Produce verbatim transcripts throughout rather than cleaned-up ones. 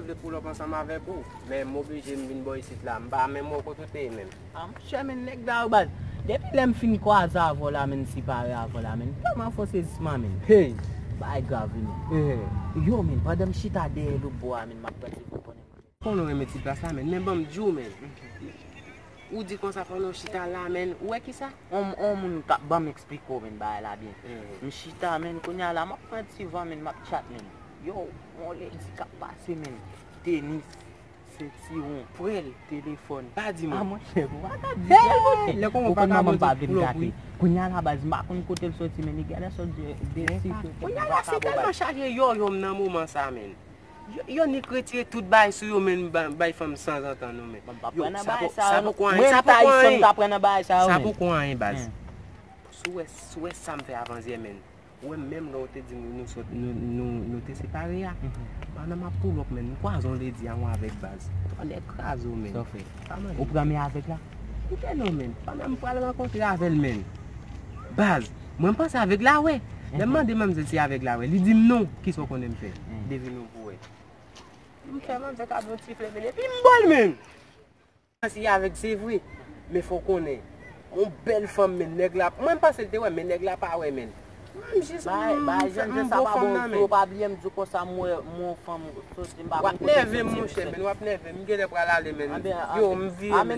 Vle pull up ansanm avèk ou, men m oblije m vin bò isit la. M pa menm wè kote w te ye menm. Ah, monchè, men nèg la yo baz. Depi lè m fin kwaze avè w la, men sipare avè w la, men kòman fò sezisman, men. Hey! Bagay grav wi, men. Yo, men, pandan m chita dèyè lòt bò a, men m ap pran ti van konnen. Konnen w renmen ti plas la, men. Men ban m di w, men. Ou di konsa pandan w chita la, men. Ou wè kisa? On, on moun k ap ban m eksplike w, men, bagay la byen. M chita, men, kounye a la, m ap pran ti van, men, m ap chat, men. Yo, on ledi k ap pase, men. Tenis, sentiwon, prèl, telefòn. Pa di mwen. Ah, monchè, ou pa ka di sa, monchè. Lè kòman ou pa ka manman m pa vle m gate. Kounye a la baz, m pa konn kote l soti, men li genlè sot de, de site. Kounye a la, se tèlman chaje yo, yo m nan moman sa, men. Yo, yo nik retire tout bagay sou yo, men bay, bay fanm sanzantan nou, men. Yo, sa poko anyen, sa poko anyen. Sa poko anyen, baz. Si w wè, si w wè sa m fè avanzyè, men. Ou wè menm lè w te di nou, nou sot, nou, nou, nou te separe a. Pandan m ap pull up, men, m kwaze yon ledi a yon avèg baz. Twa nèg kraze w, men. Sa w fè? Ou pran men avèg la? Koute non, men. Pandan m pral rankontre avè l, men. Baz, mwen m panse avèg la wè. Lè m mande manmzèl si avèg la wè, li di m non. Kisa w konnen m fè? Devine w pou wè. M fè manmzèl ka di yon ti fle, men, epi m ba l, men. Si avèg se vre, men fò konnen. Yon bèl fanm, men nèg la, mwen m panse l te wè, men nèg la pa wè, men. M jis, m, m, m bo fanm nan, men. Ou pa bliye m di w konsa, m wè m wè yon fanm soti, m pa konn kote l soti. W ap nève m, monchè, men w ap nève m. M genlè pral ale, men. Yo, m vire, men.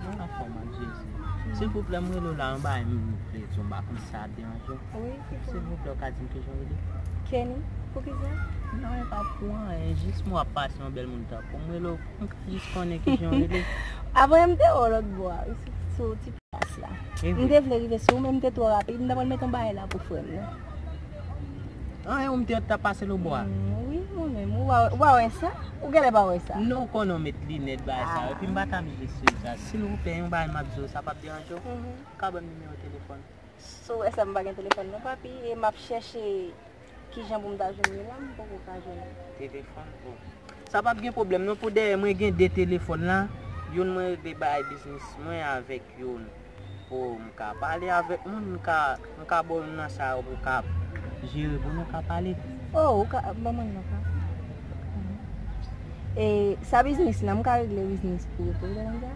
Mwen anfòm ak Jezi. Silvouplè, m rele w la, yon bagay m vle di w, m pa konn si sa ap deranje w. Wi, ki pwoblèm? Silvouplè, w ka di m kijan w rele? Kenny, poukisa? Non, e pa pou anyen, jis m wè w ap pase yon bèl moun tankou m, m rele w, m ka jis konnen kijan w rele. Avan yè m te wè w lòt bò a, wi, sou, sou ti plas la. M te vle rive sou ou, men m te twò rapid, m ta pral mete yon bagay la pou frè m nan. Anyen, ou m te t ap pase lòt bò a? Mm, wi, mwen menm. Ou pa, ou pa wè sa? Ou genlè pa wè sa? Non, konnen w met linèt bagay sa yo. Epi m pa ta bliye sou sa. Silvouplè, yon bagay m ap di w, sa p ap deranje w? Ou ka ban m nimewo telefòn? Si w wè sa, m pa gen telefòn non, papi, e m ap chèche kijan pou m ta jwenn li la, m poko ka jwenn li. Telefòn? O. Sa p ap gen pwoblèm non, pou dèyè mwen gen de telefòn la, youn mwen regle bagay biznis mwen avèk youn. O, m ka pale avèk moun, m ka, m ka ba w youn nan sa yo pou w ka jere pou nou ka pale. O, ou ka ban mwen nan ka. E sa biznis la, m ka regle biznis pou ou tou, ou te konn sa?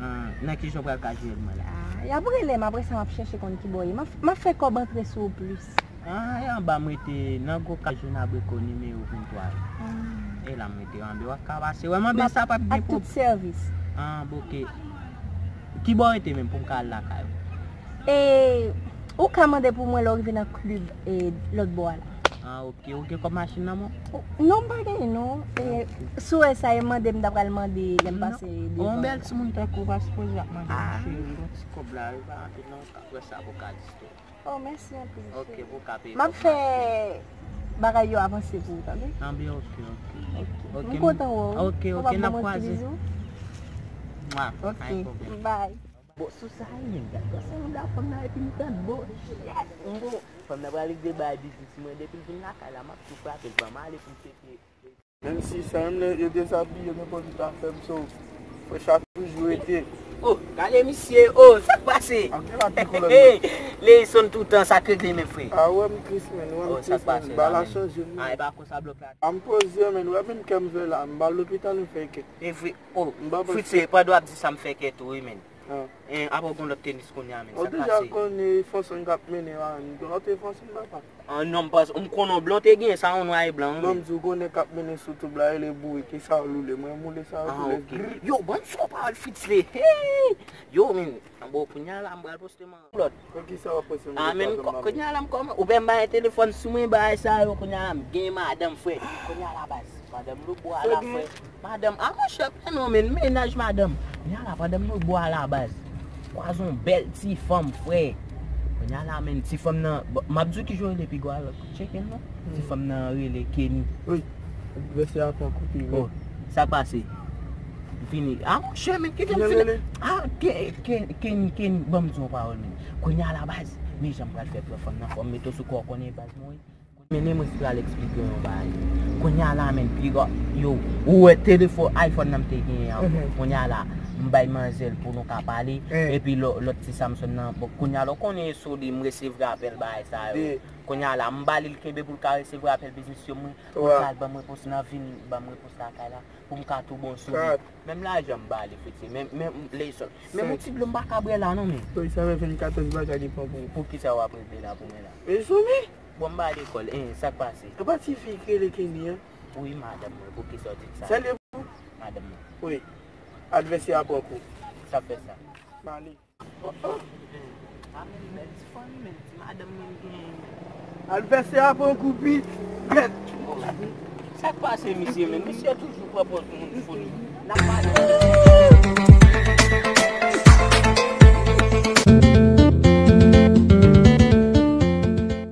Ah, nan kijan w pral ka jere l mwen la? Ah, y ap rele m, apre sa m ap chèche konn ki bò w ye. M ap, m ap fè kòb antre sou ou plis. Ah, e anba m rete nan gwo kay Joun Abriko nimewo venntwa a. E la m rete anba, w ap ka pase wè m anba sa, p ap gen pwoblèm. Ak tout sèvis. Ah, bon, oke. Ki bò w rete menm pou m ka al lakay ou? E ou ka mande pou mwen lè w rive nan klib, e, lòt bò a la. Ah, oke. Ou gen kòb machin nan men w? Non, m pa genyen non. E, si w wè sa, e mande m, m ta pral mande lè m pase devan. Yon bèl timoun tankou w pa sipoze ap mande yon cheri, yon ti kòb la, e pa anpil non, w ka fè sa pou w ka distwè. Oh, mèsi anpil, cheri. Oke, pou w ka peye kòb machin. M ap fè bagay yo avanse pou ou, tande? Anben, oke, oke. Oke, m kontan wè w. Oke, oke, n ap kwaze. Ou p ap ban mwen ti bizou? Mwa, pa gen pwoblèm. Bye. Bon, sou sa, wi, men, gad, gad, se yon gafon nan, epi m tande, bon, shit, m bon. Fanm nan pral regle bagay biznis mwen, depi l vin lakay la, m ap tou frape l, ban m ale pou m tcheke. Menm si sa, menm lè yo dezabiye, nenpòt ki ta fè m, so, frè, sa toujou rete. Oh, gade misye, oh, sa k pase? Ap gen la pi kolòn nan. Leyson toutan, sa k regle, men frè? Ah, wè m tris, men, wè m tris, men, bagay la chanje, men. Ah, e pa konsa blòk la. A m poze, men, wè menm kè m vle la, m ba l lopital, m fè kèt. E vre, oh, Fritz, pandan w ap di sa, m fè kèt ou, wi, men. Ah. En, apa w gen lòt tenis kounye a, men, sa k pase? Ou deja konnen fason n t ap mennen la, n gen lòt fason, papa. Ah, non, m panse, m konnen w blan, te gen sa, yon nwa e blan, wi, men. Non, m di w, konnen k ap mennen sou toub la, rele bourik, e sa w loule, mwen moule sa w loule. Ah, oke. Yo, ban m sou pawòl Fritz le. Hey! Yo, men, bon, kounye a la, m pral poste man. Lòt. Pou ki sa w ap poste m? Ah, men, kounye a la, m kòman, ou pè m bay telefòn sou mwen, bagay sa yo, kounye a la, m gen madanm, frè. Kounye a la, baz. Madanm lòt bò a la, frè. Madanm, a monchè, pa non, men, mennaj madanm. Kounye a la, pandan m lòt bò a la, baz. Kwaze yon bèl ti fanm, frè. Kounye a la, men, ti fanm nan, bon, m ap di w kijan w rele pi gwa, tcheke l non. Ti fanm nan rele Kenny. Wi. Vèsè a pran kote, wi. Oh, sa k pase? M fini. A monchè, men, kite m fini. A, Ke-, Ke-, Kenny, Kenny, ban m di w yon pawòl, men. Kounye a la, baz, men jan m pral fè pran fanm nan, fò m mete w sou kò w, konnen baz mwen. Men mwen pral eksplike w yon bagay. Kounye a la, men, piga, yo, ou wè telefòn iPhone nan m te genyen an. Kounye a la, m bay manzèl pou nou ka pale. Epi lò- lòt ti Samson nan, bon, kounye a la, ou konnen sou li, m resevwa apèl bagay sa yo. Kounye a la, m ba li l kenbe pou l ka resevwa apèl biznis yo, mwen. Mwen pral ban m repons nan vin, ban m repons lakay la, pou m ka tou bon sou li. Menm lajan m ba li, fiti, men, men, leyson. Men yon ti dlo m pa ka bwè la, non, men. Wi, sa fè vennkatòz bagay li pran pou ou. Pou ki sa w ap regle la pou mwen la? Mezanmi! Bon, m ba lekòl, en, sa k pase? E pa ti fi ki rele Kenny an? Wi, madanm mwen, pou ki sa w di sa? Sa l ye pou? Madanm mwen. Wi. Advèsè a pran kou. Sa fè sa. M ale. Oh, oh. A, men bèl ti fanmi, men ti madanm mwen gen. Advèsè a pran kou pi bèt. Sa k pase, misye, men? Misye toujou pran pòz moun fou li. N ap pale.